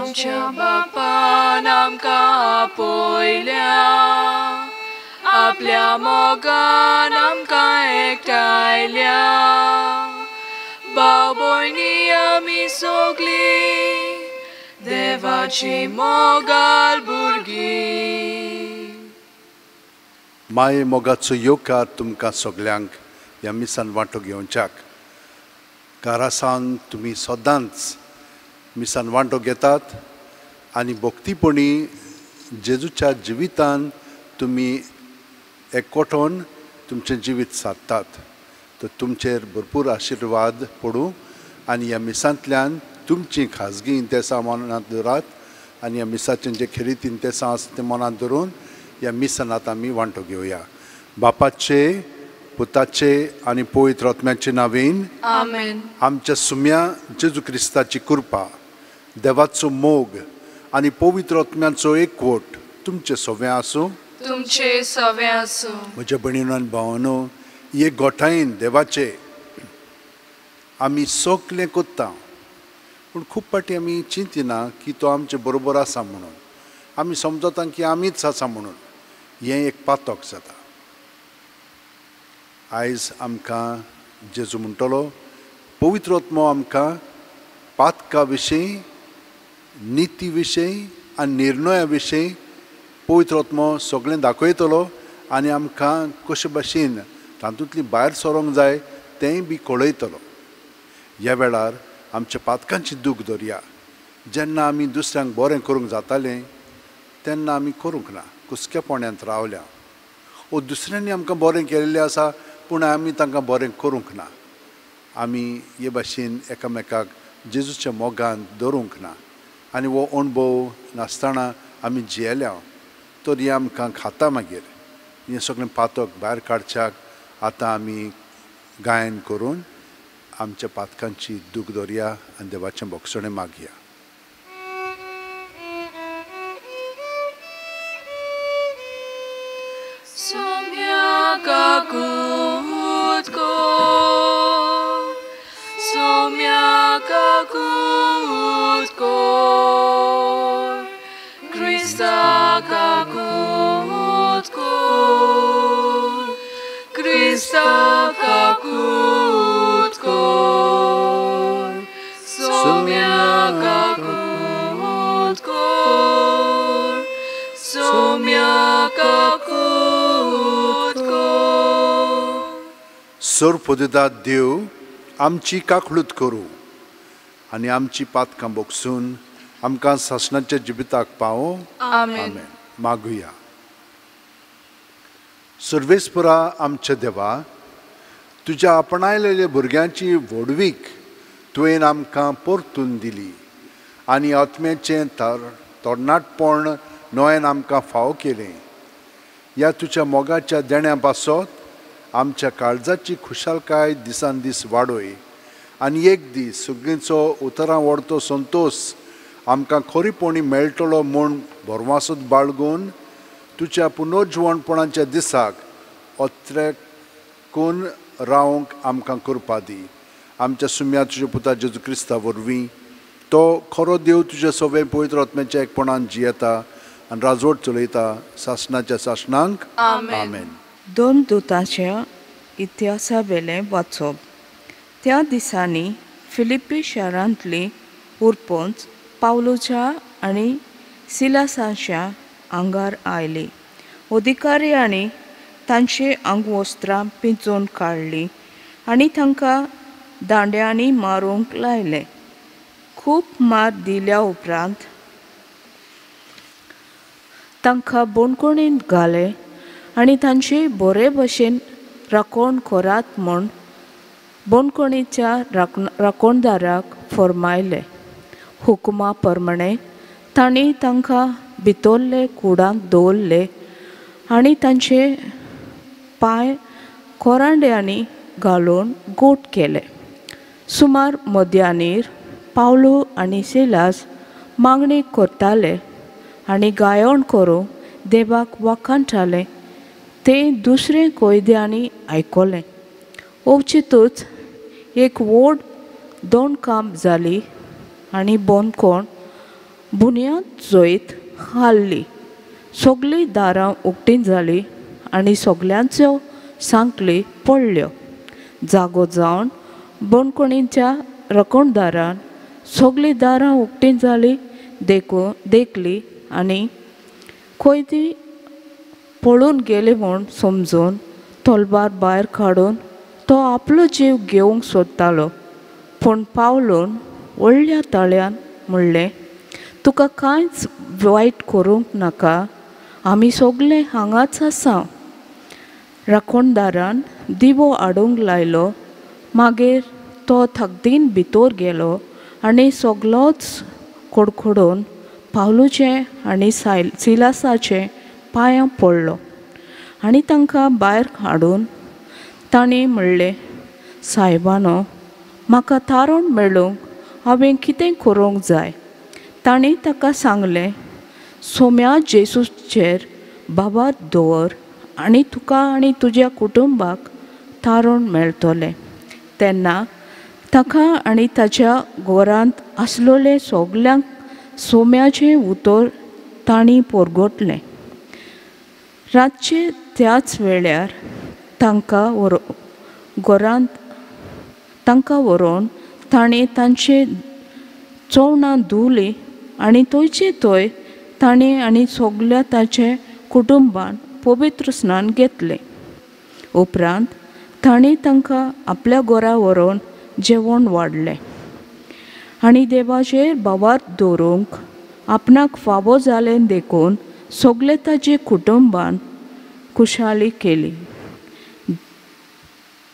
आमच्या बापान आमकां आपयल्या, आपल्या मोगान आमकां एकठांयल्या. भाव भयणी आमी सगळीं देवाची मोगाल भुरगीं. माये मोगाचो येवकार तुमकां सगल्यांक ह्या मिसान वांटो घेवच्याक. घरा सावन तुमी सदांच मिसान वांटो घेतात आनी भक्तीपणी जेजूच्या जिवितान तुमी एकवटून तुमचें जिवीत सादतात. तर तुमचेर भरपूर आशिर्वाद पडूं आनी ह्या मिसांतल्यान तुमची खाजगी इंतेसां मनांत दवरात आनी ह्या मिसाचें जें खेरीत इंतेसां आसा तें मनांत धरून ह्या मिसांत आमी वांटो घेवया. बापाचे, पुताचे आनी पवित्र आत्म्याचे नांवेन आमेन. आमच्या सुम्या जेजू क्रिस्ताची कृपा, देवाचो मोग आनी पवित्र आत्म्याचो एकवट तुमचे सवें आसूं. तुमचे सवें आसूं. म्हज्या भयणीनो आनी भावानो, एक गोठायेन देवाचे आमी सगलें कोत्ता, पूण खूब फावटी आमी चिंतिना की तो आमचे बरोबर आसा म्हणून. आमी समजता की आमीच आसा म्हणून. हें एक पातक जाता. आयज आमकां जेजू म्हणटलो, पवित्र आत्मो आमकां पातका विशीं, निती विशीं आनी निर्णया विशीं पवित्र आत्मो सगळें दाखयतलो आनी आमकां कशे भाशेन तातूंतली भायर सरोंक जाय तेंय बी कळयतलो. ह्या वेळार आमच्या पातकांची दूख धरया. जेन्ना आमी दुसऱ्यांक बरें करूंक जातालें तेन्ना आमी करूंक ना, कुसकेपणांत रावल्या. ओ दुसऱ्यांनी आमकां बरें केल्लें आसा पूण आमी तांकां बरें करूंक ना. आमी हे भाशेन एकामेकाक जेजूच्या मोगान दवरूंक ना आनी हो अणभव नासतना आमी जियेल्या. तर हें आमकां खाता. मागीर हें सगळें पातक भायर काडच्याक आतां आमी गायन करून आमच्या पातकांची दूख दवरया आनी देवाचें भोगसणें मागया. Soumya kakut kor, Soumya kakut kor, Krista kakut kor, Krista kakut kor, Soumya kakut kor, Soumya kakut kor. सर्वपदुदा देव आमची काकळूत करूं आनी आमची पातकां बोगसून आमकां सासणाच्या जिविताक पावो. आमेन. मागुया. सर्वेस्परा आमच्या देवा, तुज्या आपणायलेल्या भुरग्यांची व्हडवीक तुवें आमकां परतून दिली आनी आत्म्याचें तरणाटपण नोयेन आमकां फावो केलें. ह्या तुज्या मोगाच्या देण्या पासत आमच्या काळजाची खुशालकाय दिसान दीस वाडय आनी एक दीस सगळींचो उतरां व्हडतो संतोश आमकां खरीपणी मेळटलो म्हूण भरवासत बाळगून तुज्या पुनर्जिवणपणाच्या दिसाक अत्रेकून रावंक आमकां करपा दी. आमच्या सुम्या तुज्या पुता जेजू क्रिस्ता वरवीं तो खरो देव तुज्या सगळें पवित्र आत्म्याच्या एकपणान जियेता आनी राजवट चलयता सासणाच्या सासणांक. आमेन. दोन दुतांच्या इतिहासा वेलें वाचप. त्या दिसांनी फिलिप्पी शारांतली उरपंच पावलोच्या आनी सिलासाच्या आंगार आयली. अधिकारी आनी तांची आंगवस्त्रां पिंजून काडलीं आनी तांकां दांड्यांनी मारूंक लायलें. खूब मार दिल्या उपरांत तांकां बणकोणींत घाले आनी तांची बरे भशेन राखण करात म्हूण बणकोणीच्या राखणदाराक फर्मायलें. हुकुमा प्रमाणे तांणी तांकां भितरले कुडांत दवरले आनी तांचे पांय कोरांड्यांनी घालून गोट केले. सुमार मध्यानीर पावलो आनी सिलास मागणी करताले आनी गायन करून देवाक वाखाणटाले. तें दुसरे कैद्यांनी आयकलें. अवचितूच एक व्हड दोणकाम जाली आनी बंदखण बुन्याद जैत हाल्ली. सगळीं दारां उक्तीं जालीं आनी सगल्यांच्यो सांखळी पडल्यो. जागो जावन बणकोणीच्या रकोणदारान सगळीं दारां उक्तीं जालीं देखली आनी खंय पळून गेले म्हूण समजून तलवार भायर काडून तो आपलो जीव घेवंक सोदतालो. पूण पावलून व्हडल्या ताळ्यान म्हणलें, तुका कांयच वायट करूंक नाका, आमी सगळे हांगाच आसा. राखणदारान दिवो हाडूंक लायलो. मागीर तो थकदीन भितर गेलो आनी सगलोच कडकडून पावलूचें आनी सिलासाचें पांयां पडलो आनी तांकां भायर हाडून तांणी म्हणलें, सायबानो, म्हाका तारण मेळूंक हांवें कितें करूंक जाय? तांणी ताका सांगलें, सोम्या जेसूचेर बाबार दवर आनी तुका आनी तुज्या कुटुंबाक तारण मेळटलें. तेन्ना ताका आनी ताच्या घरांत आसलेले सगल्यांक सोम्याचें उतर तांणी परगटलें. रातचे त्याच वेळार तांकां घरांत तांकां व्हरोन ताणें तांचे चोवणां धुवलीं आनी थंयचे थंय ताणें आनी सगल्या ताचे कुटुंबान पवित्र स्नान घेतलें. उपरांत ताणें तांकां आपल्या घरा व्हरोन जेवण वाडलें आनी देवाचेर भावार्थ दवरूंक आपणाक फावो जालें देखून सगळे ताचे कुटुंबान खुशाली केली.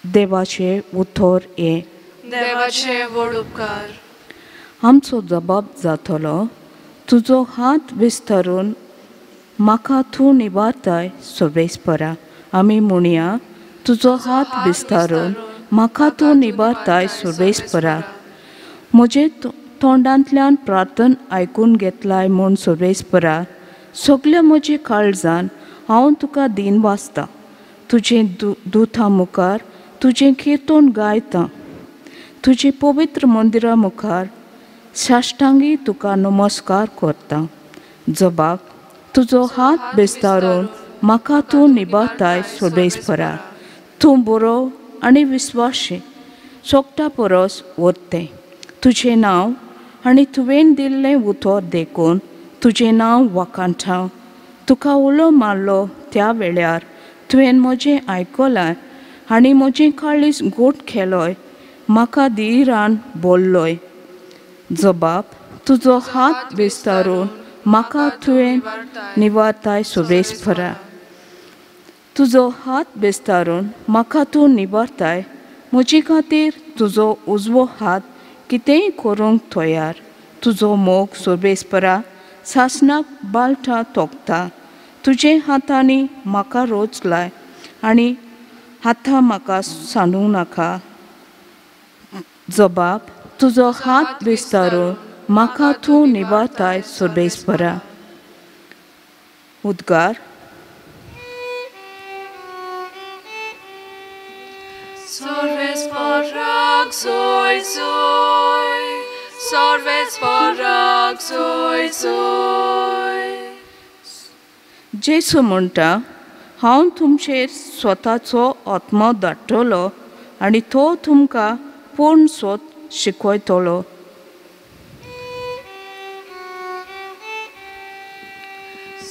देवाचें उतर हें. देवाचे व्हड उपकार. आमचो जबाब जातलो, तुजो हात विस्तारून म्हाका तूं निवारताय सर्वेस्परा. आमी म्हणया, तुजो हात विस्तारून म्हाका तूं निवारताय सर्वेस्परा. म्हजे तोंडांतल्यान प्रार्थन आयकून घेतलाय म्हूण सर्वेस्परा, सगल्या म्हजे काळजान हांव तुका दीन वाचतां. तुजें दुथा मुखार तुजें किर्तन गायतां. तुजे पवित्र मंदिरा मुखार साश्टांगी तुका नमस्कार करता. जबाब, तुजो हात विस्तारून म्हाका तूं निभाताय सर्वेस्परा. तूं बरो आनी विस्वाशी, सोगटा परस वरतें तुजें नांव आनी तुवें दिल्लें उतर देखून तुजें नांव वाखाणटा. तुका उलो मारलो त्या वेळार तुवें म्हजें आयकलां आनी म्हजें काळीज गोट केलोय, म्हाका धीरान बोल्लोय. जबाब, तुजो हात विस्तारून म्हाका तुवें निवारताय सर्वेस्परा. तुजो हात विस्तारून म्हाका तूं निवारताय. म्हजे खातीर तुजो उजवो हात कितेंय करूंक तयार. तुजो मोग सर्वेस्परा सासणाक बालटा तोखता. तुजे हातांनी म्हाका रोचलाय आनी हाता म्हाका सांडूंक नाका. जबाब, तुजो हात विस्तारून म्हाका तूं निवारताय सर्वेस्परा. उद्गार. सर्वेस्पराक सोय सोय, सर्वेस्पराक सोय सोय. जेसू म्हणटा, हांव तुमचेर स्वताचो आत्मो धाडटलो आनी तो तुमकां पूर्ण सोद शिकयतलो.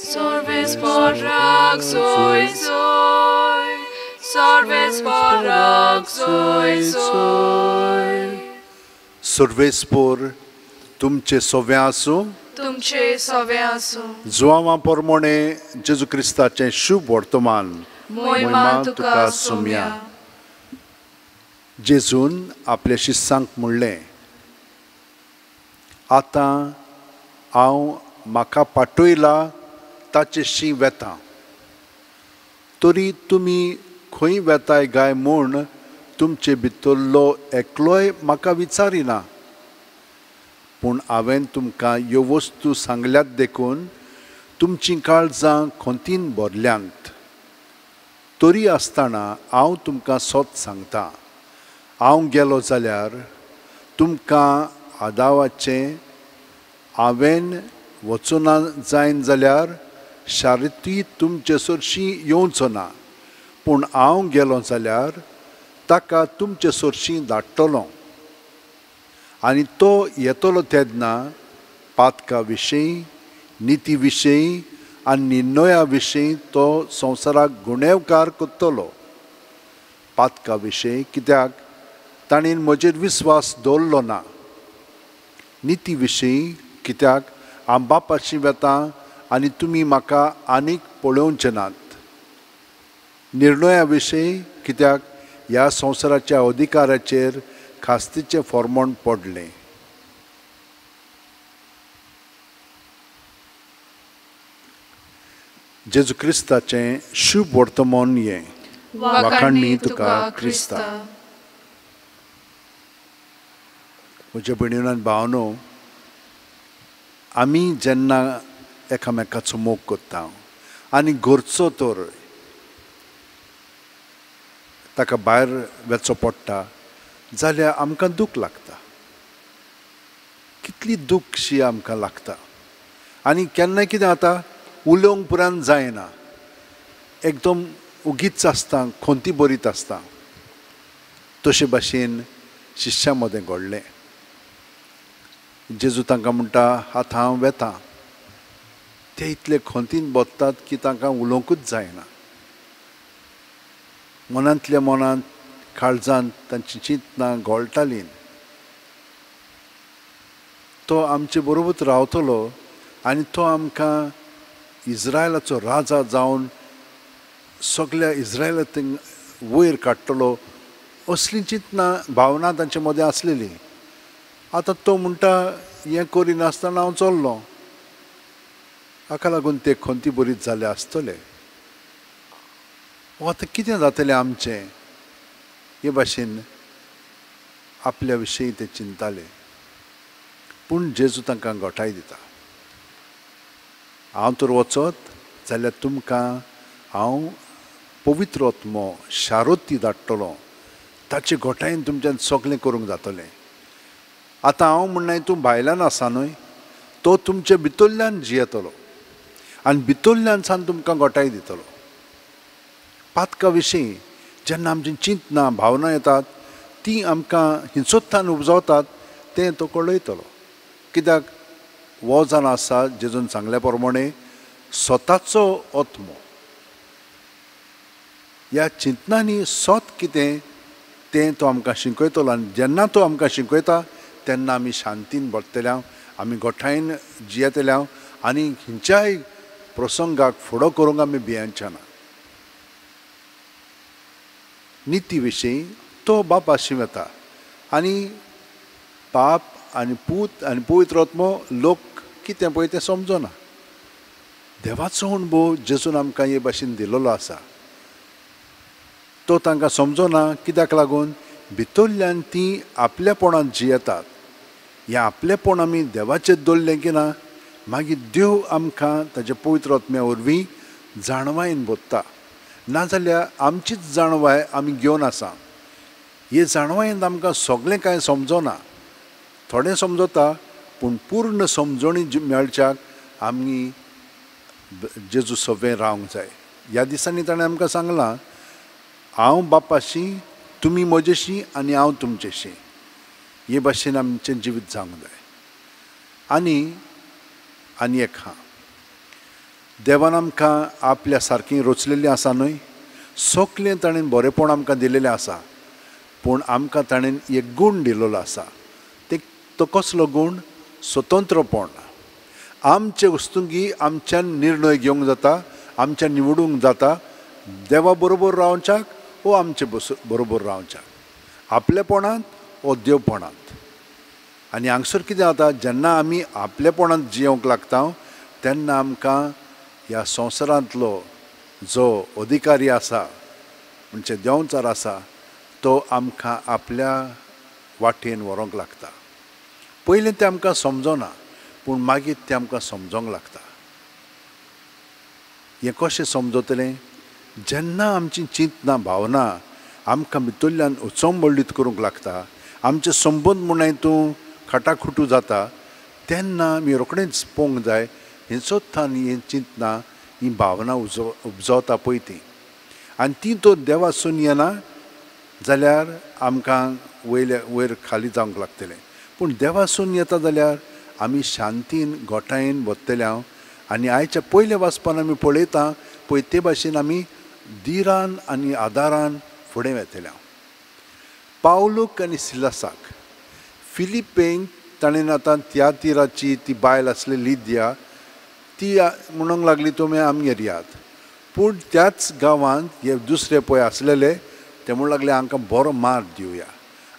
सर्वेस्पराक सोय सोय, सर्वेस्पराक सोय सोय. सर्वेस्पर तुमचे सवे आसूं, तुमचे सवे आसूं. जुवांवा परमोणे जेजू क्रिस्ताचें शुभ वर्तमान. मोहिमा तुका सोम्या. जेजून आपल्या शिस्सांक म्हणलें, आतां हांव म्हाका पाटयला ताचेशी वेता, तरी तुमी खंय वेताय गाय म्हूण तुमचे भितरलो एकलोय म्हाका विचारिना. पूण हांवें तुमकां ह्यो वस्तू सांगल्यात देखून तुमचीं काळजां खंतीन भरल्यांत. तरी आसतना हांव तुमकां सत सांगता, हांव गेलो जाल्यार तुमकां आदावाचें हांवें वचना जायन जाल्यार शारिती तुमचे सरशीं येवचो ना, पूण हांव गेलो जाल्यार ताका तुमचे सरशीं धाडटलो. आनी तो येतलो तेन्ना पातका विशीं, निती विशीं आनी निर्णया विशीं तो संवसाराक गुणेवकार करतलो. पातका विशीं कित्याक ताणें म्हजेर विस्वास दवरलो ना, निती विशीं कित्याक हांव बापाशी वेता आनी तुमी म्हाका आनीक पळोवचे नात, निर्णया विशीं कित्याक ह्या संवसाराच्या अधिकाराचेर खास्तीचें फॉर्मण पडलें. जेजू क्रिस्ताचें शुभ वर्तमान हें. वाखाणणी तुका क्रिस्ता. म्हज्या भयणीन आनी भावनो, आमी जेन्ना एकामेकाचो मोग करता आनी घरचो तर ताका भायर वचचो पडटा जाल्यार आमकां दूख लागता. कितली दूखशी आमकां लागता. आनी केन्ना कितें जाता, उलोवंक पुरान जायना, एकदम उगीच आसता, खंती बरीत आसता. तशे भाशेन शिश्यां मदें घडलें. जेजू तांकां म्हणटा, आतां हांव वेता. ते इतले खंतीन बदतात की तांकां उलोवंकूच जायना. मनांतल्या मनांत काळजांत तांची चिंतनां घोळटालीं. तो आमचे बरोबर रावतलो आनी तो आमकां इस्रायलाचो राजा जावन सगल्या इस्रायलाक वयर काडटलो असलीं चिंतनां भावना तांचे मदें आसलेली. आतां तो म्हणटा हें करिनासतना हांव चल्लो. हाका लागून ते खंती बरीच जाले आसतले. आतां कितें जातलें आमचें हे भाशेन आपल्या विशीं ते चिंताले. पूण जेजू तांकां गोठाय दिता, हांव तर वचत जाल्यार तुमकां हांव पवित्र आत्मो शारोती धाडटलो, ताचे गोठायेन तुमच्यान सगळें करूंक जातलें. आतां हांव म्हणनाय तूं भायल्यान आसा न्हय, तो तुमचे भितरल्यान जियेतलो आनी भितरल्यान सान तुमकां गोठाय दितलो. पातका विशीं जेन्ना आमची चिंतनां भावना येतात ती आमकां हिंसोत्थान उपजावतात तें तो कळयतलो. कित्याक हो जाण आसा जेजून सांगल्या प्रमाणे स्वताचो आत्मो. ह्या चिंतनांनी सत कितें तें तो आमकां शिकयतलो आनी जेन्ना तो आमकां शिकयता तेन्ना आमी शांतीन भरतले, आमी गोठायेन जियेतले आनी खंयच्याय प्रसंगाक फुडो करूंक आमी भियेवचे ना. निती विशीं तो बापाशी वता आनी पाप आनी पूत आनी पवित्र आत्मो लोक कितें पळय तें समजना. देवाचो अणभव जेजून आमकां हे भाशेन दिल्लो आसा, तो तांकां समजना. कित्याक लागून भितरल्यान ती आपल्यापणांत जियेतात. ह्या आपलेपण आमी देवाचेर दवरलें की ना, मागीर देव आमकां ताच्या पवित्र आत्म्या वरवीं जाणवायेन भरता. नाजाल्यार आमचीच जाणवाय आमी घेवन आसा. हे जाणवायेन आमकां सगळें कांय समजना, थोडें समजता, पूण पूर्ण समजणी मेळच्याक आमी जेजू सवें रावंक जाय. ह्या दिसांनी ताणें आमकां सांगलां, हांव बापाशी, तुमी म्हजेशी आनी हांव तुमचेशी. हे भाशेन आमचें जिवीत जावंक जाय. आनी आनी एक आहा, देवान आमकां आपल्या सारकीं रचलेलीं आसा न्हय, सगळें ताणें बरेंपण आमकां दिलेलें आसा, पूण आमकां ताणें एक गूण दिलेलो आसा. ते तो कसलो गूण? स्वतंत्रपण. आमचे वस्तुंगी आमच्यान निर्णय घेवंक जाता, आमच्यान निवडूंक जाता, देवा बरोबर रावच्याक वो आमचे बरोबर रावच्याक, आपलेपणांत वो देवपणांत. आनी हांगसर कितें जाता, जेन्ना आमी आपलेपणांत जियोवंक लागता तेन्ना आमकां ह्या संवसारांतलो जो अधिकारी आसा म्हणजे देंवचार आसा तो आमकां आपल्या वाटेन व्हरूंक लागता. पयलीं तें आमकां समजना, पूण मागीर तें आमकां समजोंक लागता. हें कशें समजतलें? जेन्ना आमची चिंतनां भावना आमकां भितरल्यान उचंबळीत करूंक लागता, आमचे संबंद म्हूण तूं खटाखुटू जाता, तेन्ना आमी रोखडेंच पळोवंक जाय हेंचोत्थान हें चिंतना ही भावना उपजवता पळय ती आनी ती तो देवासून येना जाल्यार आमकां वयले वयर खाली जावंक लागतलें. पूण देवासून येता जाल्यार आमी शांतीन गोठायेन वतले हांव. आनी आयच्या पयल्या वाचपान आमी पळयता पळय ते भाशेन आमी दिरान आनी आदारान फुडें वेतले हांव. पावलूक आनी सिलासाक फिलिपेन ताणें आतां तियातिराची ती बायल आसली लिदिया ती म्हणूंक लागली तुमी आमगेर यात. पूण त्याच गांवांत हे दुसरे पळय आसलेले ते म्हणूंक लागले हांकां बरो मार दिवया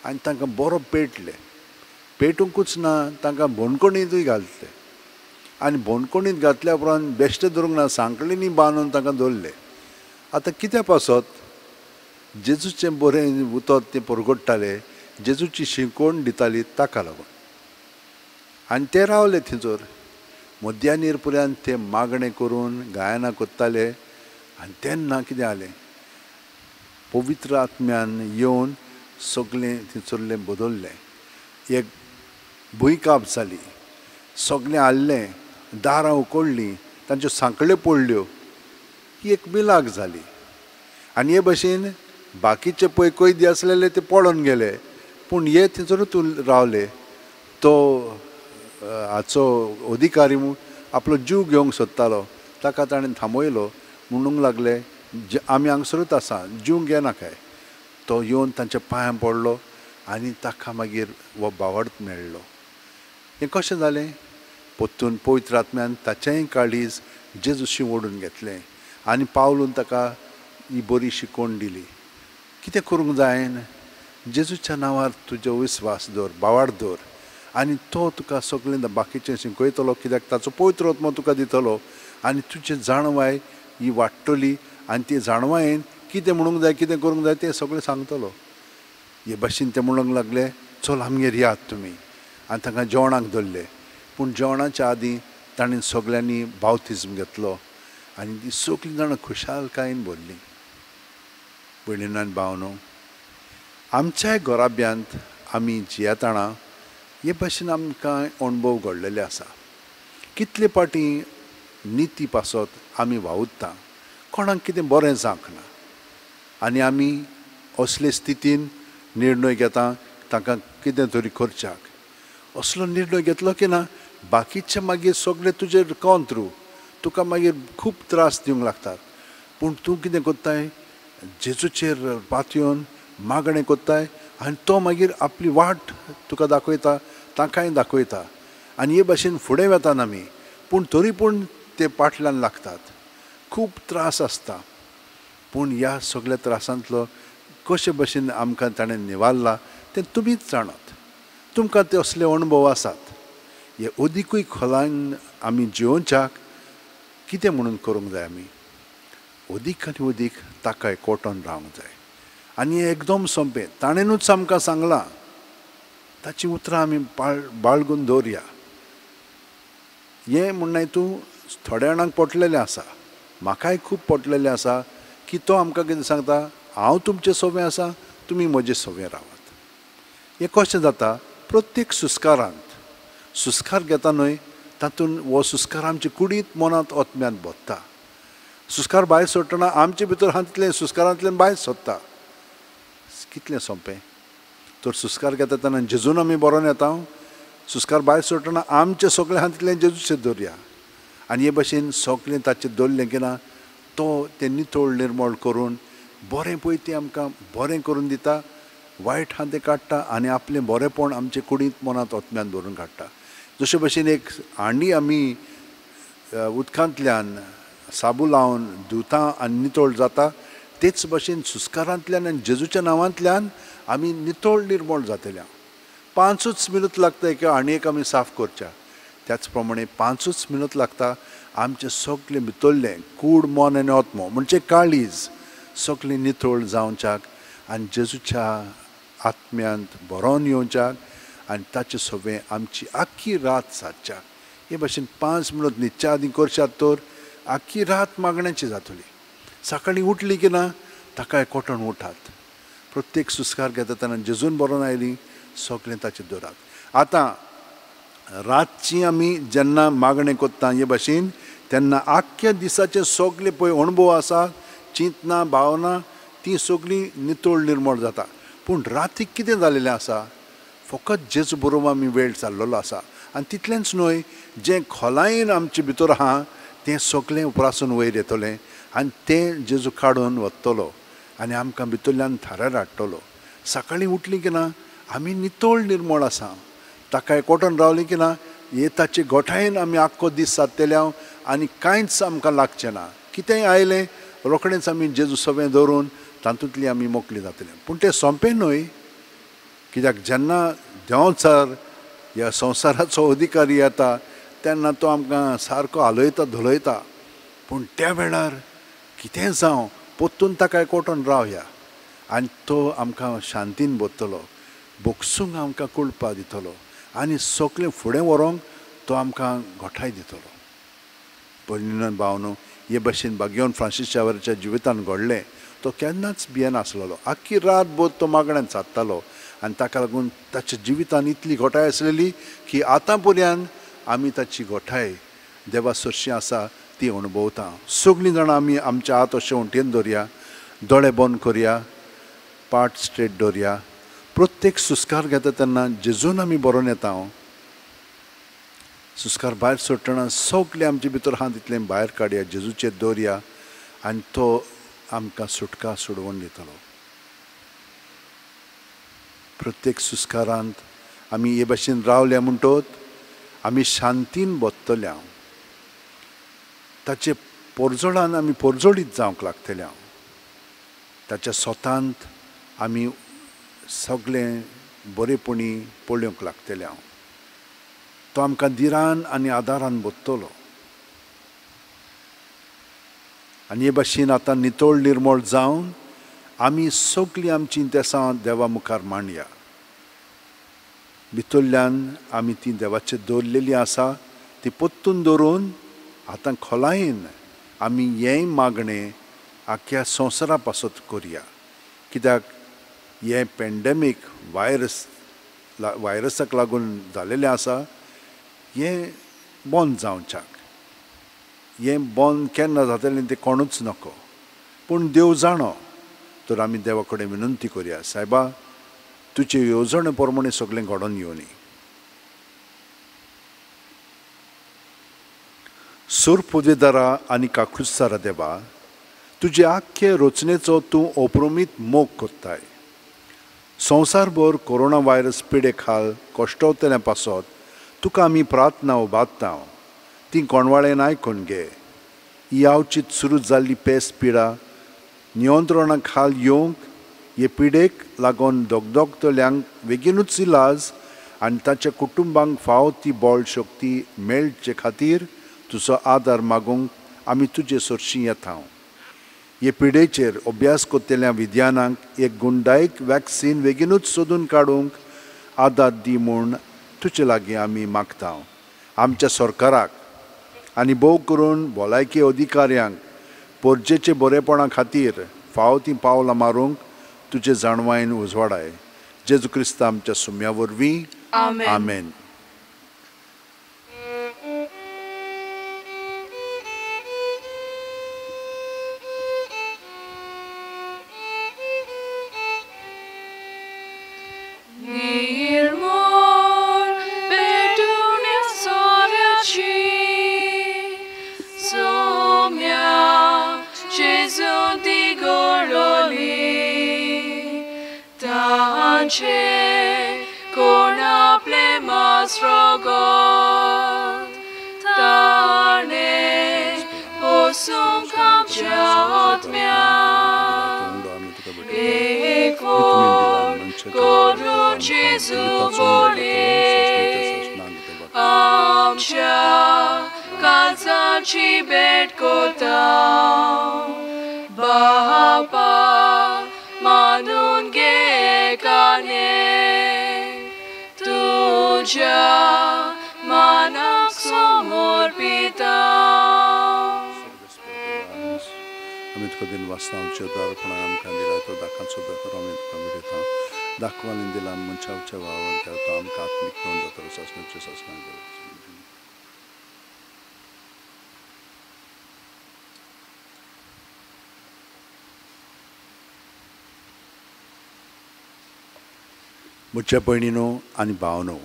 आनी तांकां बरो पेटले. पेटूंकूच ना तांकां बोणकोणींतूय घातले आनी बोणकोणींत घातल्या उपरांत बेश्टे धरूंक ना सांकळींनी बांदून तांकां दवरले. आतां कित्या पासत जेजूचें बरें उतर तें परगट्टाले जेजूची शिकवण दिताली ताका लागून. आनी ते रावले थंयसर मध्यानीर पर्यंत ते मागणें करून गायनां करताले. आनी तेन्ना कितें जालें पवित्र आत्म्यान येवन सगळें थंयसरलें बदललें. एक भुंयकांप जाली सगळें हाल्लें दारां उकडलीं तांच्यो सांकळ्यो पडल्यो ही एक मिलाग जाली. आनी हे भशेन बाकीचे पळय कैदी आसलेले ते पळोवन गेले पूण हे थंयसरूच रावले. तो हाचो अधिकारी आपलो जीव घेवंक सोदतालो ताका ताणें थांबयलो म्हणूंक लागले आमी हांगसरूच आसा जीव घेनाकाय. तो येवन तांच्या पांयां पडलो आनी ताका मागीर हो बावड मेळ्ळो. हें कशें जालें परतून पवित्र आत्म्यान ताचेंय काळीज जेजूशी ओडून घेतलें आनी पावलून ताका ही बरी शिकवण दिली. कितें करूंक जाय जेजूच्या नांवार तुजो विस्वास दवर बावाड दवर आनी तो तुका सगळें बाकीचें शिकयतलो कित्याक ताचो पवित्र आत्मो तुका दितलो आनी तुजी जाणवाय ही वाडटली आनी ती जाणवायेन कितें म्हणूंक जाय कितें करूंक जाय तें सगळें सांगतलो. हे भाशेन ते म्हणूंक लागले चल आमगेर यात तुमी आनी तांकां जेवणाक दवरले. पूण जेवणाच्या आदीं ताणें सगळ्यांनी बावतिज्म घेतलो आनी ती सगळीं जाणां खुशालकायेन भरलीं. भयणीनो आनी भावनो आमच्याय घराब्यांत आमी जियेतना हे भाशेन आमकां अणभव घडलेले आसा. कितले फावटी निती पासत आमी वावुरता कोणाक कितें बरें जावंक ना आनी आमी असले स्थितीन निर्णय घेता तांकां कितें तरी करच्याक. असलो निर्णय घेतलो की ना बाकीचे मागीर सगळे तुजेर कोंत्रू तुका मागीर खूब त्रास दिवंक लागतात. पूण तूं कितें करताय जेजूचेर पातयेवन मागणें करताय आनी तो मागीर आपली वाट तुका दाखयता तांकांय दाखयता आनी हे भाशेन फुडें वतात आमी. पूण तरी पूण ते पाटल्यान लागतात खूब त्रास आसता. पूण ह्या सगळ्या त्रासांतलो कशे भशेन आमकां ताणें निवारला तें तुमीच जाणात. तुमकां ते असले अणभव आसात. हे अदिकूय खोलायन आमी जियोवच्याक कितें म्हणून करूंक जाय आमी अदीक आनी अदीक ताका एकवटून रावंक जाय. आनी एकदम सोंपें ताणेनूच आमकां सांगलां ताचीं उतरां आमी बाळगून दवरया. हें म्हणणें तूं थोड्या जाणांक पटलेलें आसा म्हाकाय खूब पटलेलें आसा की तो आमकां कितें सांगता हांव तुमचें सोबें आसा तुमी म्हजें सोबें रावात. हें कशें जाता प्रत्येक सुस्कारांत सुस्कार घेता न्हय तातूंत हो सुस्कार आमचे कुडींत मनांत आत्म्यांत भरता. सुस्कार भायर सोडटना आमचे भितर आहा तितलें सुस्कारांतल्यान भायर सोदता. कितलें सोंपें तर सुस्कार घेता तेन्ना जेजून आमी बरोवन येता सुस्कार भायर सोडटना आमचें सगळें आहा तितलें जेजूचें दवरया आनी हे भाशेन सगळें ताचें दवरलें की ना तो तें नितळ निर्मळ करून बरें पळय तें आमकां बरें करून दिता वायट आहा तें काडटा आनी आपलें बरेंपण आमचे कुडींत मनांत आत्म्यांत भरून काडटा. जशे भशेन एक हांडी आमी उदकांतल्यान साबू लावन धुता आनी नितळ जाता तेच भशेन सुस्कारांतल्यान आनी जेजूच्या नांवांतल्यान आमी नितळ निर्मळ जातले. 5 मिनट लागता एका हांडयेक आमी साफ करच्या त्याच प्रमाणे 5 मिनट लागता आमचें सगळें भितरलें कूड मन आनी आत्मो म्हणजे काळीज सगळें नितळ जावच्याक आनी जेजूच्या आत्म्यांत भरोन येवच्याक आनी ताचे सगळें आमची आख्खी रात सादच्याक. हे भाशेन 5 मिनट न्हिदच्या आदीं करशात तर आख्खी रात मागण्याची जातली. सकाळीं उठली की ना ताका एकवटून उठात प्रत्येक सुस्कार घेता तेन्ना जेजून बरोवन आयली सगळें ताचेर दवरात. आतां रातची आमी जेन्ना मागणें कोत्ता हे भाशेन तेन्ना आख्ख्या दिसाचे सगळे पळय अणभव आसा, चिंतना भावना ती सगळीं नितळ निर्मळ जाता. पूण रातीक कितें जालेलें आसा, फकत जेजू बरोबर आमी वेळ चाललेलो आसा आनी तितलेंच न्हय, जें खोलायेन आमचे भितर आहा तें सगळें उप्रासून वयर येतलें आनी तें जेजू काडून वतलो आनी आमकां भितरल्यान थारार हाडटलो. सकाळीं उठलीं की ना आमी नितळ निर्मळ आसा, ताका एकवटून रावलीं की ना हे ताचे गोठायेन आमी आख्खो दीस सादतले हांव आनी कांयच आमकां लागचें ना. कितेंय आयलें रोखडेंच आमी जेजू सवें धरून तातूंतली आमी मोकली जातले. पूण तें सोंपें न्हय, कित्याक जेन्ना देंवचार ह्या संवसाराचो अधिकारी येता तेन्ना तो आमकां सारको हालयता धोलयता. पूण त्या वेळार कितें जावं परतून ताका एकवटून रावया आनी तो आमकां शांतीन बसतलो, बोगसूंक आमकां कुळपा दितलो आनी सगळें फुडें व्हरोंक तो आमकां गोठाय दितलो. भयणीन भावनो, हे भाशेन भाग्यवन फ्रांसीस शावराच्या जिवितान घडलें. तो केन्नाच भियेनासलेलो, आख्खी रातभर तो मागण्यान सादतालो आनी ताका लागून ताच्या जिवितान इतली घोटाय आसलेली की आतां पर्यंत आमी ताची घोटाय देवा सरशी आसा ती अणभवता. सगळीं जाणां आमी आमच्या हात अशें उंटयेन दवरया, दोळे बंद करया, पाट स्ट्रेट दवरया. प्रत्येक सुस्कार घेता तेन्ना जेजून आमी बरोवन येता. सुस्कार भायर सोडटना सगळें आमचे भितर आहा तितलें भायर काडया, जेजूचेर दवरया आनी तो आमकां सुटका सोडोवन दितलो. प्रत्येक सुस्कारांत आमी हे भाशेन रावल्या म्हणटोत आमी शांतीन बसतल्या, ताचे पोरजोळान आमी पोरजोळीत जावंक लागतल्या, ताच्या स्वतांत आमी सगळें बरेपणी पळोवंक लागतल्या. तो आमकां धिरान आनी आदारान बसतलो. आनी हे भाशेन आतां नितळ निर्मळ जावन आमी सगळीं आमचीं देसां देवा मुखार मांडया. भितरल्यान आमी ती देवाचेर दवरलेली आसा ती परतून दवरून आतां खोलायेन आमी हेंय मागणें आख्ख्या संवसारा पासत करया. कित्याक हें पेंडेमीक व्हायरसाक लागून जालेलें आसा, हें बंद जावच्याक, हें बंद केन्ना जातलें तें कोणूच नको, पूण देव जाणो. तर आमी देवा कडेन विनंती करया, सायबा तुजे येवजणे प्रमाणे सगळें घडोवन येवनी. सूर पुजेदारा आनी काकुसारा देवा, तुजे आख्खे रचनेचो तूं अप्रमीत मोग कोत्ताय. संवसारभर कोरोना व्हायरस पिडे खाल कश्टवतल्या पासत तुका आमी प्रार्थना उबारता, ती कोणवाळेन आयकून घे. ही आवचीत सुरू जाल्ली पेस पिडा नियंत्रणा खाल येवंक हे पिडेक लागून दगदगतल्यांक बेगीनूच इलाज आनी ताच्या कुटुंबांक फावो ती बळ शक्ती मेळचे खातीर तुजो आदार मागूंक आमी तुजे सरशीं येता. हे पिडेचेर अभ्यास करतल्या विज्ञानांक एक गुणदायक वॅक्सीन बेगीनूच सोदून काडूंक आदार दी म्हूण तुजे लागीं आमी मागता. आमच्या सरकाराक आनी भोव करून भलायकी अधिकाऱ्यांक पोरजेचे बरेपणा खातीर फावो तीं पावलां मारूंक तुजे जाणवायेन उजवाडाय. जेजू क्रिस्ता आमच्या सुम्या वरवीं, आमेन. दाखवान दिला मनशाच्या वावर तो आमकां आत्मीक नोंद जातलो सासणाचे सासणाक. म्हज्या भयणीनो आनी भावनो,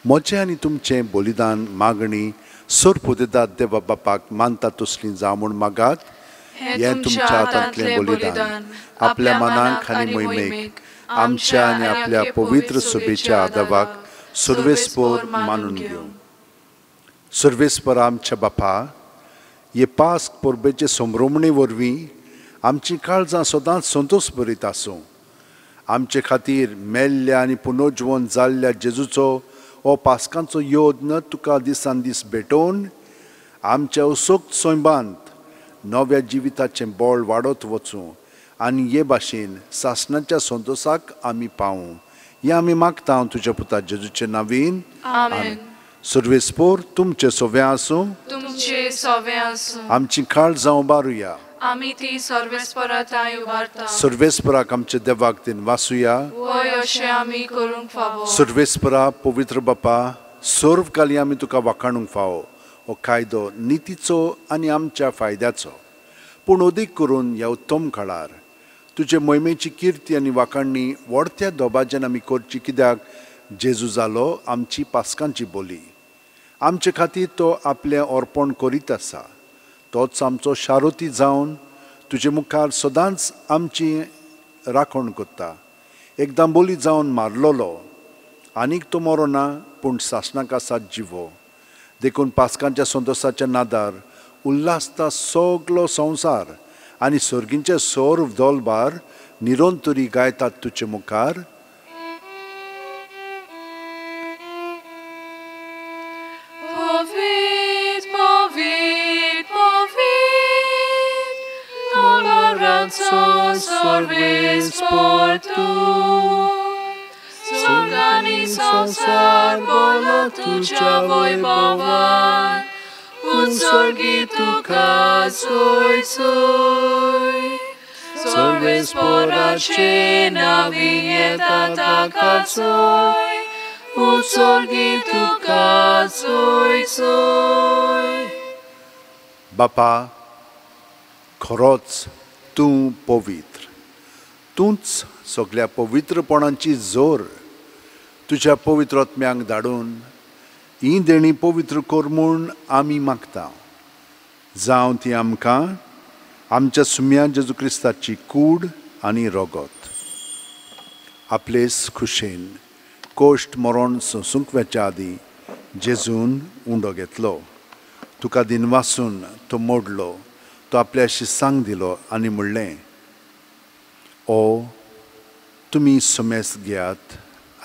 म्हजें आनी तुमचें बलिदान मागणी सोरपुदेदात देवा बापाक मानता तसली जावं म्हूण मागात. हें तुमच्या हातांतलें बलिदान आपल्या मनाक आनी मोहिमेक आमच्या आनी आपल्या पवित्र सभेच्या आदावाक सर्वेस्पोर मानून घेवं. सर्वेस्पोर आमच्या बापा, हे पास्क परबेचे संभ्रमणे वरवीं आमचीं काळजां सदांच संतोश भरीत आसूं. आमचे खातीर मेल्ल्या आनी पुनर्जिवन जाल्ल्या जेजूचो हो पास्कांचो योद्न तुका दिसान दीस भेटोवन आमच्या असोक्त सैमांत नव्या जिविताचें बळ वाडत वचूं आनी हे भाशेन सासणाच्या संतोशाक आमी पावूं. हें आमी मागता तुज्या पुता जेजूचे नांवीन. आमेन. सर्वेस्पोर तुमचें सोवें आसूं, तुमचें सोवें आसूं. आमची काळजां उबारुया, आमी ती सर्वेस्परा थांय उबारता. सर्वेस्पराक आमच्या देवाक दिन वासुया, वय अशें आमी करूंक फावो. सर्वेस्परा पवित्र बापा, सर्व काली आमी तुका वाखाणूंक फावो. हो कायदो नितीचो आनी आमच्या फायद्याचो, पूण अदीक करून ह्या उत्तम काळार तुजे मोहिमेची किर्ती आनी वाखाणणी व्हडत्या दबाज्यान आमी करची, कित्याक जेजू जालो आमची पास्कांची बोली. आमचे खातीर तो आपलें अर्पण करीत आसा. तोच आमचो शारोती जावन तुजे मुखार सदांच आमची राखण करता. एकदां बोली जावन मारलोलो आनीक तो मरोना, पूण सासणाक आसा जिवो. देखून पास्कांच्या संतोशाच्या नादार उल्हासता सगलो संवसार आनी सर्गींचे सर्व दोलबार निरंतरी गायतात तुजे मुखार. Sorves por tu, Sorgani संसार बोलो तुझ्या वैभवान, उत्सर्गी तुका सोय सोय. सर्वेस्पोराचे नावी येता ताका सोय, उत्सर्गी तुका सोय सोय. बापा, खरोच तूं पवित्र, तूंच सगल्या पवित्रपणाची जोर. तुज्या पवित्र आत्म्यांक धाडून ही देणी पवित्र कर म्हूण आमी मागता. जावं ती आमकां आमच्या सुम्या जेजू क्रिस्ताची कूड आनी रगत. आपलेच खुशेन कोश्ट मरण सोंसूंक वेच्या आदीं जेजून उंडो घेतलो, तुका दिनवासून तो मोडलो, तो आपल्या शिसांक दिलो आनी म्हणलें, ओ तुमी समेस घेयात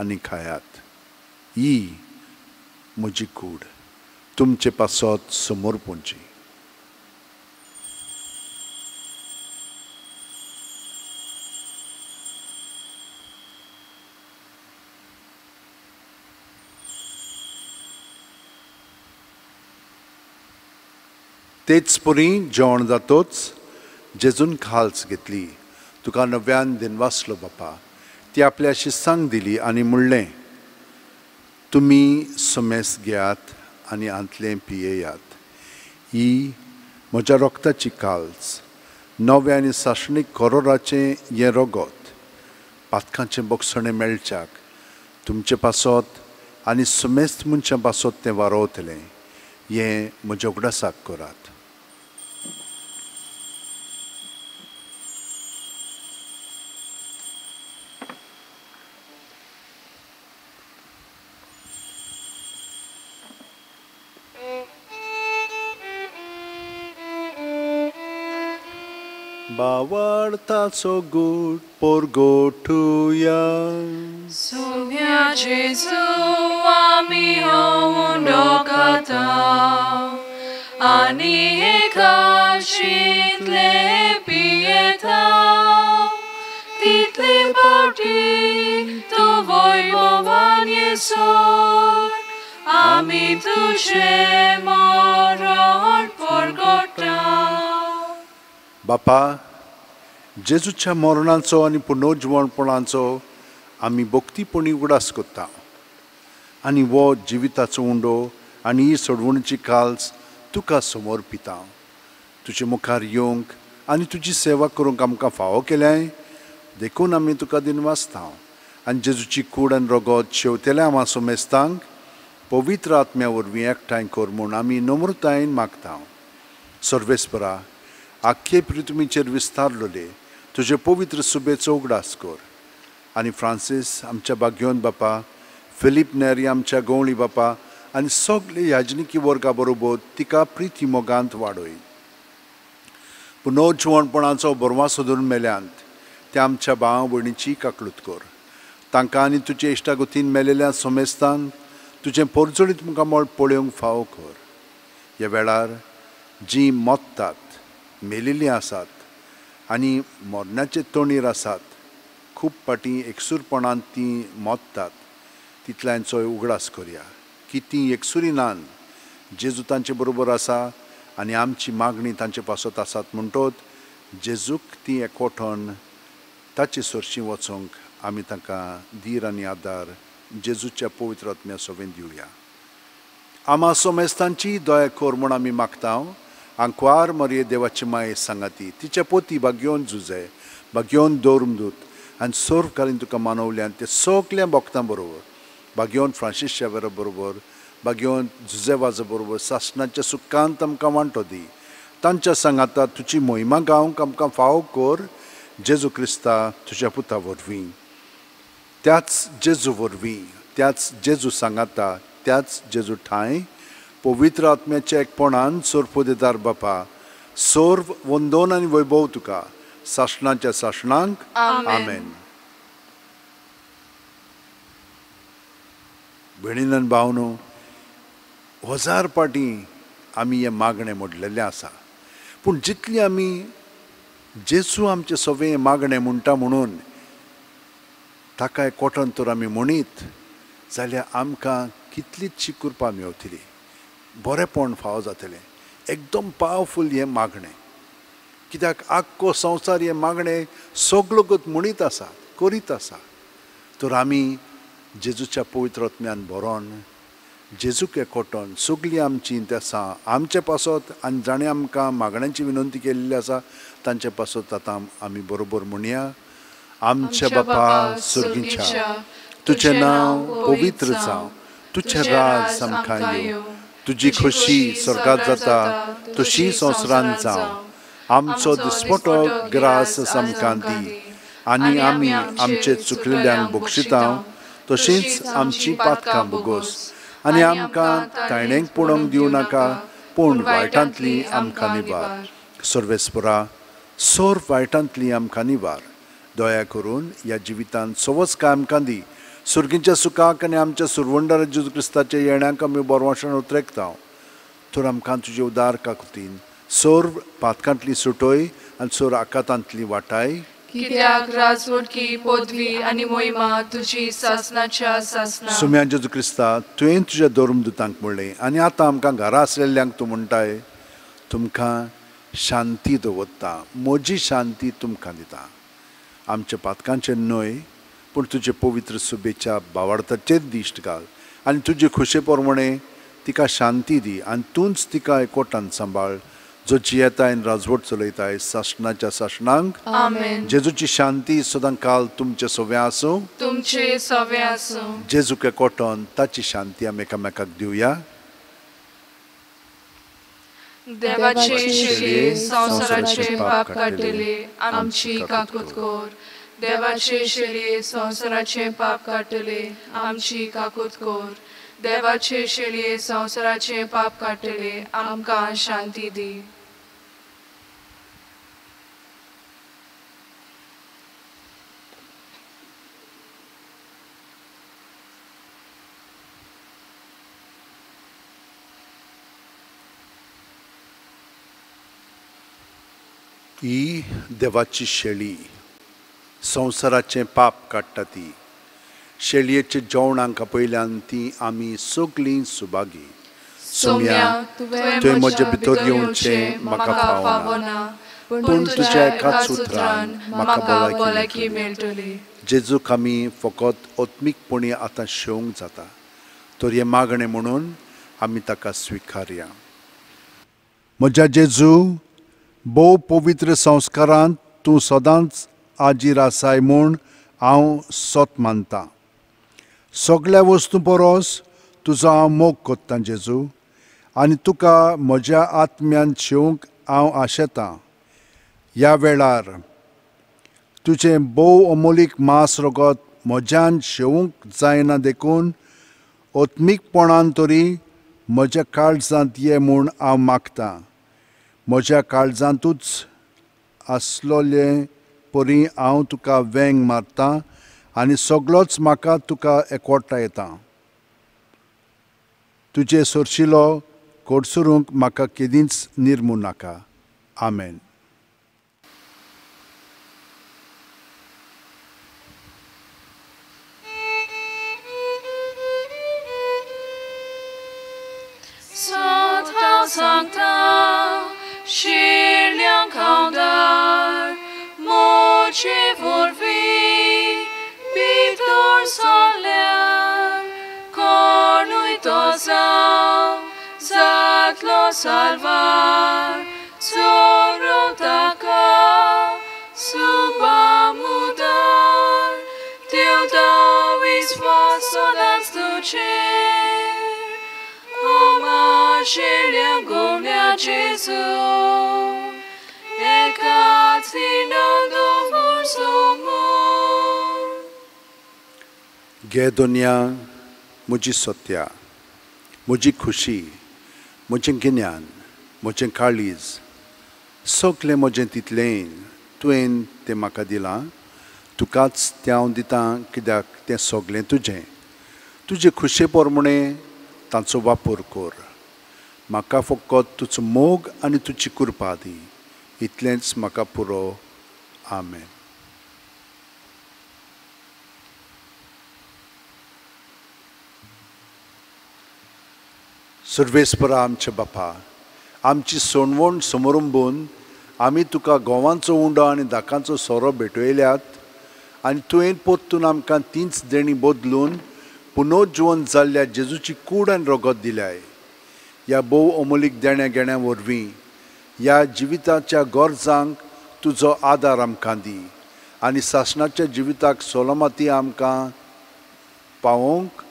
आनी खायात, ही म्हजी कूड तुमचे पासत समोर पोंची. तेच परी जेवण जातोच जेजून खाल्स घेतली, तुका नव्यान दिनवासलो बापा, ती आपल्या शिसांक दिली आनी म्हणलें, तुमी समेस घेयात आनी आंतलें पियेयात, ही म्हज्या रक्ताची काल्स, नव्या आनी सासणीक करोराचें हें रगत, पातकांचें बक्षणें मेळच्याक तुमचे पासत आनी समेस्त मनशां पासत तें वारोवतलें, हें म्हज्या उगडासाक करात. बावडताचो गूट पोरगोठुया, सुम्या जेजू आमी हो उंडो खाता आनी एकाशींतले पियेता, तितले फावटी तूं वैभवान येसर आमी तुजें मरण परगटा. बापा, जेजूच्या मरणाचो आनी पुनर्जिवणपणाचो आमी भक्तीपणी उगडास करता आनी हो जिविताचो उंडो आनी ही सोडवणीची काल्स तुका समर्पिता. तुजे मुखार येवंक आनी तुजी सेवा करूंक आमकां फावो केल्याय देखून आमी तुका दिनवासता. आनी जेजूची कूड आनी रगत शेवतेल्या आमा सोमेस्तांक पवित्र आत्म्या वरवीं एकठांय कर म्हूण आमी नम्रतायेन मागता. सर्वेस्परा, आख्खे पृथ्वीचेर विस्तारलेले तुजे पवित्र सुबेचो उगडास कर आनी फ्रांसीस आमच्या बाग्योन बापा, फिलीप नेरी आमच्या गवळी बापा आनी सगळे याजनिकी वर्गा बरोबर तिका प्रिती मोगांत वाडय. पुनर्जिवणपणाचो बरवासो धरून मेल्यांत त्या आमच्या भाव भयणीची काकलूत कर. तांकां आनी तुजे इश्टागतीन मेलेल्या सोमेस्तांक तुजें पोरजोळीत मुखामळ पळोवंक फावो कर. ह्या वेळार जीं मत्तात, मेलेलीं आसात आनी मरणाचे तणीर आसात, खूब फाटीं एकसूरपणान तीं मत्तात, तितल्यांचोय उगडास करया की तीं एकसुरी नान, जेजू तांचे बरोबर आसा आनी आमची मागणी तांचे पासत आसात म्हणटोत जेजूक ती एकवटून ताचे सरशीं वचूंक आमी तांकां धीर आनी आदार जेजूच्या पवित्र आत्म्या सोबेन दिवया. आमा सोमेस्तांची दया कर म्हूण आमी मागता. आंकवार मरये देवाची माये सांगाती तिच्या पोती बागयोन जुजे बागयोन दौरमदूत आनी सर्वकालीन तुका मानवल्यान ते सगल्या भक्तां बरोबर बागयोन फ्रांसीस शावेरा बरोबर बागयोन जुजे वाजा बरोबर सासणाच्या सुखांत आमकां वांटो दी. तांच्या सांगाता तुजी मोहिमा गावंक आमकां फावो कर जेजू क्रिस्ता तुज्या पुता वरवीं. त्याच जेजू वरवीं, त्याच जेजू सांगाता, त्याच जेजू ठांय पवित्र आत्म्याच्या एकपणान सोरपोदेदार बापा सर्व वंदन आनी वैभव तुका सासणाच्या सासणांक. आमेन. भयणीन आनी भावनो, हजार पाटी आमी हें मागणें मोडलेलें आसा, पूण जितली आमी जेजू आमचे सगळें मागणें म्हणटा म्हणून ताका एकवटन तर आमी म्हणीत जाल्यार आमकां कितलीचशी कृपा मेवतली, बरेंपण फावो जातलें. एकदम पावरफूल हें मागणें, कित्याक आख्खो संवसार हें मागणें सगलो गत म्हणीत आसा, करीत आसा. तर आमी जेजूच्या पवित्र आत्म्यान भरोन जेजूक एकवटन सगळीं आमचीं तेसां आमचे पासत आनी जाणें आमकां मागण्यांची विनंती केल्ली आसा तांचे पासत आतां आमी बरोबर म्हणया. आमच्या बापा सर्गीच्या, तुजें नांव पवित्र जावं, तुजें राज आमकां येवं, तुजी खोशी स्वर्गात जाता तशी संवसारांत जावं. आमचो दिसपटो ग्रास आमकां दी आनी आमी आमचे चुकलेल्यांक बक्षिता तशींच आमची पातकां भोगोस आनी आमकां ताणेंक पडोवंक दिवं नाका, पूण वायटांतली आमकां निवार. सर्वेस्परा, सर्व वायटांतली आमकां निवार. दया करून ह्या जिवितांत सवच काय आमकां दी. सुर्गींच्या सुखाक आनी आमच्या सुरवंडार जेजू क्रिस्ताच्या येण्याक आमी बरवाशण उतरेकता. तर आमकां तुजे उदार काकुतीन सर्व पातकांतली सुटोय आनी सर्व आकातांतली वाटाय. कित्याक राजवटकी पदवी आनी मोहिमा तुजी सासणाच्या सासणा. सुम्या जेजू क्रिस्ता, तुवें तुज्या धर्मदूतांक म्हणलें आनी आतां आमकां घरा आसलेल्यांक तूं म्हणटाय, तुमकां शांती दवरता, म्हजी शांती तुमकां दिता. आमच्या पातकांचेर न्हय पूण तुजे पवित्र सुबेच्या बावार्थाचेर दिश्ट घाल आनी तुजे खोशे प्रमाणे तिका शांती दी आनी तूंच तिका एकवटान सांबाळ, जो जियेताय आनी राजवट चलयताय सासणाच्या सासणांक. आमेन. जेजूची शांती सदां काल तुमचे सवे आसूं, तुमचे सवे आसूं. जेजूक एकवटन ताची शांती आमी एकामेकाक दिवया. देवाचे शेळये संवसाराचे पाप काडटले आमची काकूत कर. देवाचे शेळये संवसाराचे पाप काडटले आमची काकूत कर. देवाचे शेळये संवसाराचे पाप काडटले आमकां शांती दी. ही देवाची शेळी संवसाराचें पाप काडटा. ती शेळयेच्या जेवणांक पयल्यान ती आमी सगळीं सुभागी. सोम्या, तुवें म्हजे भितर येवचें म्हाका फावना, पूण तुज्या एकाच उतरान म्हाका भलायकी मेळटली. जेजूक आमी फकत आत्मीकपणी आतां शेवंक जाता, तर हें मागणें म्हणून आमी ताका स्विकारया. म्हज्या जेजू, भोव पवित्र संस्कारांत तूं सदांच आजीर आसाय म्हूण हांव सत मानतां. सगळ्या वस्तू परस तुजो हांव मोग कोत्तां जेजू, आनी तुका म्हज्या आत्म्यान शेवंक हांव आशेतां. ह्या वेळार तुजें भोव अमोलीक मांस रगत म्हज्यान शेवंक जायना देखून आत्मीकपणान तरी म्हज्या काळजांत ये म्हूण हांव मागतां. म्हज्या काळजांतूच आसलोले परी हांव तुका वेंग मारतां आनी सगळोच म्हाका तुका एकवटायता. तुजे सरशिलो कोडसरूंक म्हाका केदींच निर्मू नाका. आमेन. सांगता शिरल्यांक हांव दार मोचे वरवीं भितर सरल्यार कोणूय तो जावं जातलो साल्वार चोरो ताका सुबामुदार देवता विस्वास सदांच तुजेर शिरल्या गोमल्या जेजू एकाच दवर सोमून. गे दुनिया म्हजी सत्या, म्हजी खुशी, म्हजें गिन्यान, म्हजें काळीज, सगळें म्हजें तितलें तुवें तें म्हाका दिलां. तुकाच तें हांव दितां कित्याक तें सगळें तुजें. तुजे खुशे प्रमाणें तांचो वापर कर. म्हाका फकत तुजो मोग आनी तुजी कृपा दी, इतलेंच म्हाका पुरो. आमेन. सर्वेस्परा आमच्या बापा, आमची सोणवण समरंबून आमी तुका गोवांचो उंडो आनी दाकांचो सोरो भेटयल्यात आनी तुवें परतून आमकां तींच देणी बदलून पुनर्जिवन जाल्ल्या जेजूची कूड आनी रगत दिल्याय. ह्या भोव अमोलीक देण्या घेण्या वरवीं ह्या जिविताच्या गरजांक तुजो आदार आमकां दी आनी सासणाच्या जिविताक सोलमाती आमकां पावोवंक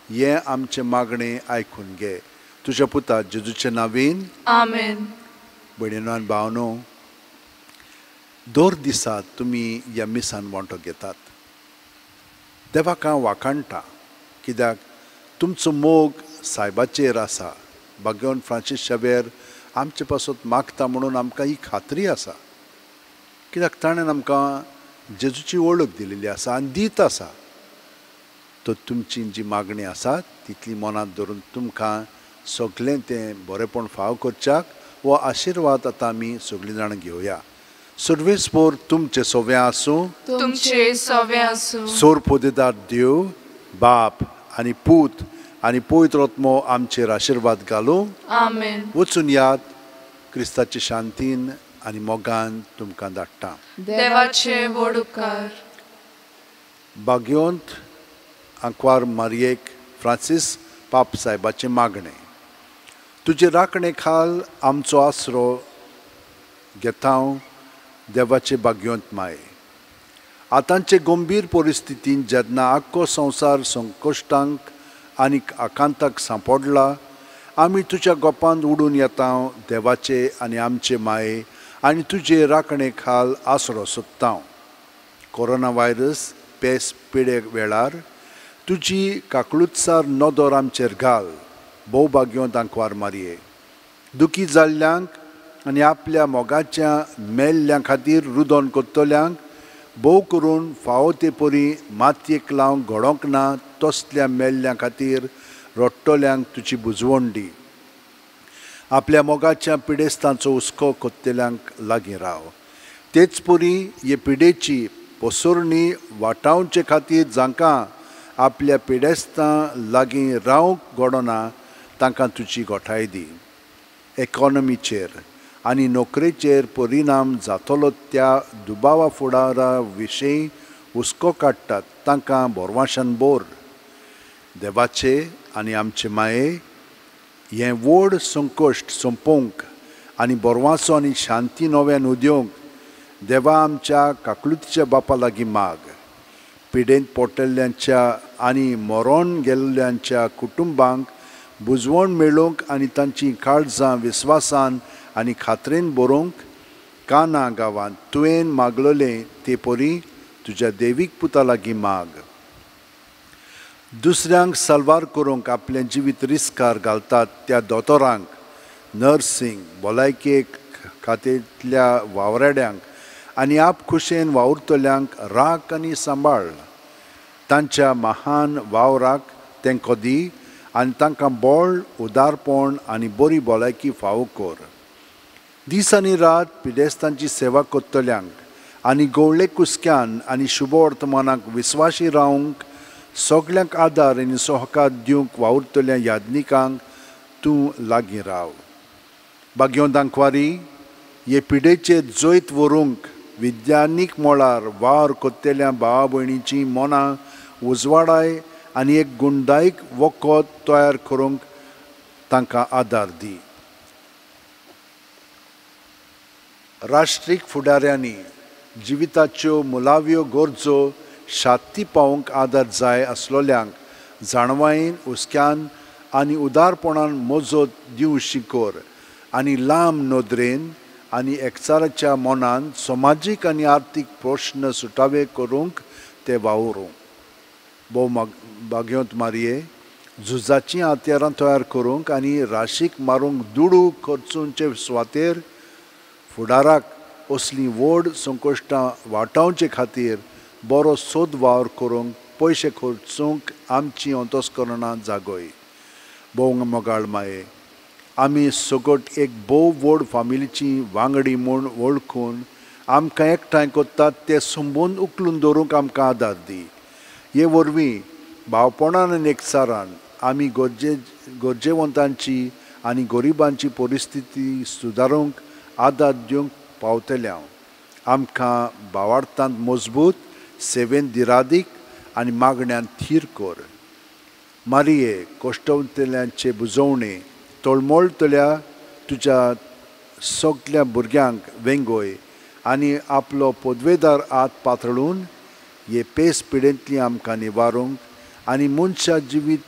हें आमचें मागणें आयकून घे. तुज्या पुता जेजूचे नांवान आमेन. भयणीनो आनी भावनो, दर दिसा तुमी ह्या मिसान वांटो घेतात. देवाक हांव वाखाणटा कित्याक तुमचो मोग सायबाचेर आसा. भाग्यवंत फ्रांसीस शावेर आमचे पासत मागता म्हणून आमकां ही खात्री आसा कित्याक ताणें आमकां जेजूची वळख दिलेली आसा आनी दीत आसा. तर तुमची जी मागणी आसा तितली मनांत धरून तुमकां सगळें तें बरेंपण फाव करच्याक हो आशिर्वाद आतां आमी सगळीं जाणां घेवया. सर्वेस्पोर तुमचें सोवें आसूं, तुमचें सोवें आसूं. सोर पोदेदार देव बाप आनी पूत आनी पवित्र आत्मो आमचेर आशिर्वाद घालूं. आमेन. वचून याद क्रिस्ताचे शांतीन आनी मोगान तुमकां धाडटा. देवाचे व्हड उपकार. भाग्यवंत आंकवार मारयेक फ्रांसीस पाप साहेबाचें मागणें. तुजे राखणे खाल आमचो आसरो घेता देवाचे भाग्यवंत माये. आतांचे गंभीर परिस्थितीन जेन्ना आख्खो संवसार संकश्टांक आनी आकांताक सांपडला, आमी तुज्या गोपांत उडून येता देवाचे आनी आमचे माये आनी तुजे राखणे खाल आसरो सोदता. कोरोना व्हायरस पेस पिडे वेळार तुजी काकळुतसार नदर आमचेर घाल. भोव भाग्यवंत आंकवार मारये, दुखी जाल्ल्यांक आनी आपल्या मोगाच्या मेल्ल्या खातीर रुदन करतल्यांक भोव करून फावो ते परी मातयेक लावंक घडोवंक ना तसल्या मेल्ल्या खातीर रडटल्यांक तुजी बुजवण दी. आपल्या मोगाच्या पिडेस्तांचो हुस्को कोत्तेल्यांक लागीं राव. तेच परी हे पिडेची पसरणी वाटावचे खातीर जांकां आपल्या पिडेस्तां लागीं रावंक घडना तांकां तुजी गोठाय दी. इकॉनॉमीचेर आनी नोकरेचेर परिणाम जातलो त्या दुबावा फुडारा विशीं हुस्को काडटात तांकां भरवाशान बोर. देवाचे आनी आमचे माये हें व्हड संकश्ट सोंपोवंक आनी बरवासो आनी शांती नव्यान उदेवंक देवा आमच्या काकलुतीच्या बापा लागीं माग. पिडेंत पडटल्यांच्या आनी मरोन गेल्ल्यांच्या कुटुंबांक बुजवण मेळोवंक आनी तांची काळजां विस्वासान आनी खात्रेन बरोवंक काना गांवांत तुवें मागलोलें ते परी तुज्या देवीक पुता लागीं माग. दुसऱ्यांक साल्वार करूंक आपलें जिवीत रिस्कार घालतात त्या दोतोरांक, नर्सींग, भलायके खात्यांतल्या वावराड्यांक आनी आप खुशेन वावुरतल्यांक राख आनी सांबाळ. तांच्या महान वावराक तेंको दी आनी तांकां बळ, उदारपण आनी बरी भलायकी फावो कर. दीस आनी रात पिडेस्तांची सेवा करतल्यांक आनी गवळे कुसक्यान आनी शुभ वर्तमानाक विस्वाशी रावंक सगल्यांक आदार आनी सहकार दिवंक वावुरतल्या याज्ञिकांक तूं लागीं राव. बाग्यों दांकवारी हे पिडेचेर जैत व्हरूंक विज्ञानीक मळार वावर करतल्या भावा भयणीचीं मनां उजवाडाय आनी एक गुणदायक वखद तयार करूंक तांकां आदार दी. राष्ट्रीक फुडाऱ्यांनी जिविताच्यो मुलाव्यो गरजो शांती पावोवंक आदार जाय आसलोल्यांक जाणवायेन, हुस्क्यान आनी उदारपणान मजत दिवशी कर आनी लांब नदरेन आनी एकचाराच्या मनान समाजीक आनी आर्थीक प्रश्न सुटावे करूंक ते वावरूं. भोव बाग्योंत मारये झुजाचीं हत्यारां तयार करूंक आनी राशीक मारूंक दुडू खर्चूंचे सुवातेर फुडाराक असलीं व्हड संकश्टां वाटावचे खातीर बरो सोद वावर करूंक पयशे खर्चूंक आमची अंतस्करणां जागय. भोव मोगाळ माये, आमी सगट एक भोव व्हड फामिलीची वांगडी म्हूण वळखून आमकां एकठांय करतात ते संबंद उखलून दवरूंक आमकां आदार दी. हे वरवीं भावपणान आनी एकचारान आमी गरजेवंतांची आनी गरिबांची परिस्थिती सुदारूंक आदार दिवंक पावतले. आमकां भावार्थांत मजबूत, सेवेंत दिरादीक आनी मागण्यांत थीर कर. मारिये, कश्टवतल्यांचे बुजवणे तळमळटल्या तुज्या सगल्या भुरग्यांक वेंगय आनी आपलो पदवेदार हात पातळून हे पेस पिडेंतली आमकां निवारूंक आनी मनशा जिवीत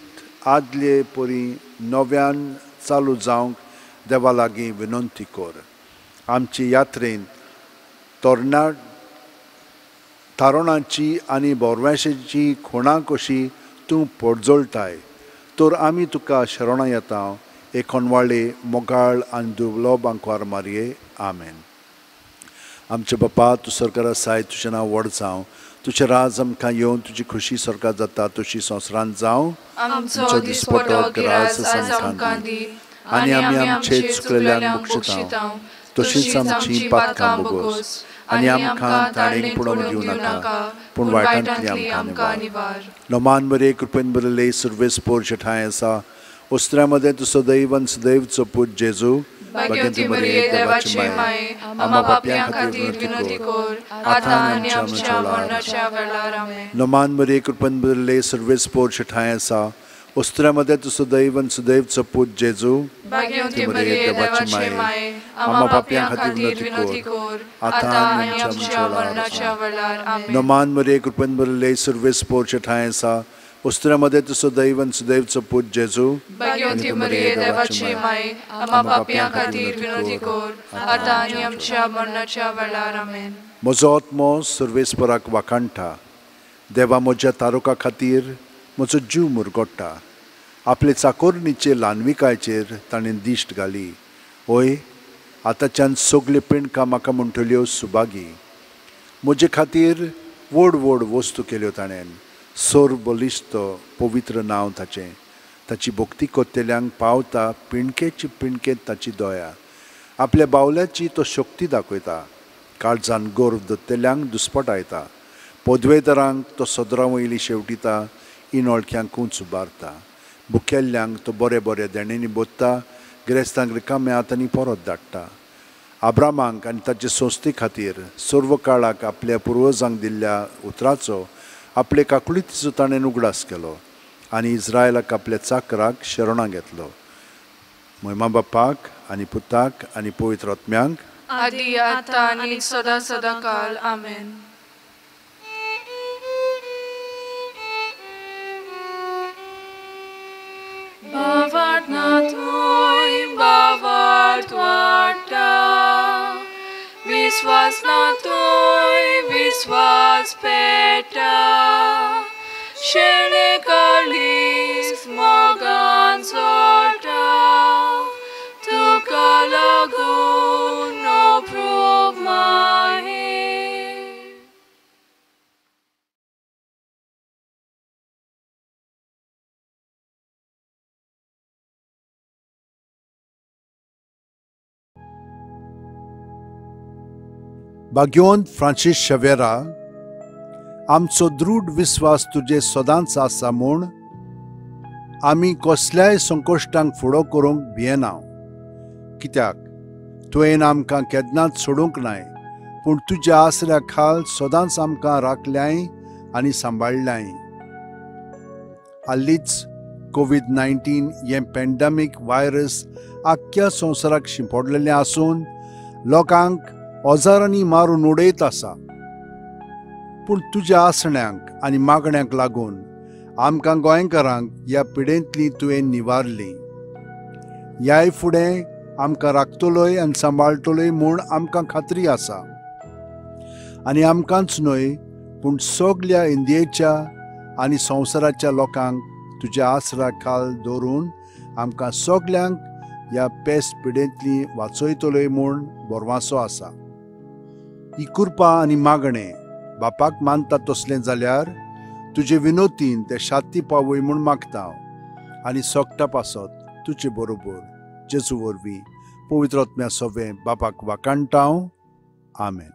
आदले परी नव्यान चालू जावंक देवा लागीं विनंती कर. आमचे यात्रेंत तारणाची आनी बोरव्याशेची खुणां कशी तूं पोडजोळटाय तर आमी तुका शरणां येता. एकोणवाळे मोगाळ आनी दुर्लभ आंकवार मारये. आमेन. आमचे बापा, तूं सरकार आसाय, तुजें नांव व्हड जावं, तुजें राज आमकां येवन, तुजी खुशी सरकार जाता तशी संवसारांत जावं. आमचो दिसपटो गिरास आज आमकां दी आनी आमी आमचे चुकलेल्यांक बक्षितांव तशीच आमची पातकां बोगोस आनी आमकां ताणेक पडोवंक दिवं नाका, पूण वायटांतली आमकां निवार. नमान बरे कृपेन बरले सुर्वेस पोर ठांय आसा ओस्त्र्या मदें तूं सदैव आनी सदैवचो पूत जेजू, भाग्यवती मरिये देवाची माये, आम्हा पापयां खातीर विनंती कर आतां आनी आमच्या मरणाच्या वेळार. आमेन. नमान बरे कृपेन बरले सुर्वेस पोर ठांय आसा ओस्त्र्या मदें तूं सदैव आनी सदैवचो पूत जेजू, भाग्यवती मरिये देवाची माये, आम्हा पापयां खातीर विनंती कर आतां आनी आमच्या मरणाच्या वेळार. आमेन. नमान मरिये कृपेन बरले सुर्वेस पोर ठांय आसा ओस्त्र्या मदें तूं सदैव आनी सदैवचो पूत जेजू, भाग्यवती मरिये देवाची माये, आम्हा पापयां खातीर विनंती कर आतां आनी आमच्या मरणाच्या वेळार. आमेन. म्हजो आत्मो सर्वेस्पराक वाखाणटा, देवा म्हज्या तारुका खातीर म्हजो जीव मुरगोट्टा. आपले चाकोरणीचे ल्हानविकायचेर ताणें दिश्ट घाली. हय, आतांच्यान सगल्यो पिंडकां म्हाका म्हणटल्यो सुभागी. म्हजे खातीर व्हड व्हड वस्तू केल्यो ताणें. सर्व बलिश्ट पवित्र नांव ताचें. ताची भक्ती करतल्यांक पावता पिंडकेची पिंडकेंत ताची दया. आपल्या बावल्याची तो शक्ती दाखयता. काळजान गर्व दत्तल्यांक दुस्पटायता. पदवेदारांक तो सदरां वयली शेवटिता. इनोळख्यांक उंच उबारता. भुकेल्ल्यांक तो बरे बरे देणेंनी बोत्ता. गिरेस्तांक रिकाम्या हातांनी परत धाडटा. आब्रामाक आनी ताचे संस्थे खातीर सर्व काळाक आपल्या पुर्वजांक दिल्ल्या उतराचो, आपले काकुळतीचो ताणें उगडास केलो आनी इस्रायलाक आपल्या चाकराक शरणां घेतलो. म्हयमा बापाक आनी पुताक आनी पवित्र आत्म्यांक, आदी आतां आनी सदा सदा काल. आमेन. भावार्थ ना थंय भावार्थ वाडटा, विस्वास ना थंय विस्वास पेटा, शेणे काळीज मोगान चडटा, तुका लागून अप्रूप माही. भाग्यवंत फ्रांसीस शवेरा, आमचो दृढ विस्वास तुजे सदांच आसा म्हूण आमी कसल्याय संकश्टांक फुडो करूंक भियेना, कित्याक तुवें आमकां केन्नाच सोडूंक नाय, पूण तुज्या आसऱ्या खाल सदांच आमकां राखल्याय आनी सांबाळ्ळ्याय. हालींच कोवीड-19 हें पॅन्डेमीक व्हायरस आख्ख्या संवसाराक शिंपडलेलें आसून लोकांक हजारांनी मारून उडयत आसा, पूण तुज्या आसण्यांक आनी मागण्यांक लागून आमकां गोंयकारांक ह्या पिडेंतली तुवें निवारली. ह्याय फुडें आमकां राखतलोय आनी सांबाळटलोय म्हूण आमकां खात्री आसा. आनी आमकांच न्हय पूण सगल्या इंडियेच्या आनी संवसाराच्या लोकांक तुज्या आसरा खाल दवरून आमकां सगल्यांक ह्या पेस पिडेंतली वाचयतलोय म्हूण भरवासो आसा. ही कृपा आनी मागणें बापाक मानता तसलें जाल्यार तुजे विनोतीन ते शांती पावय म्हूण मागता आनी सोगटा पासत तुजे बरोबर जेजू वरवीं पवित्र आत्म्या सोवें बापाक वाकाणटा. आमेन.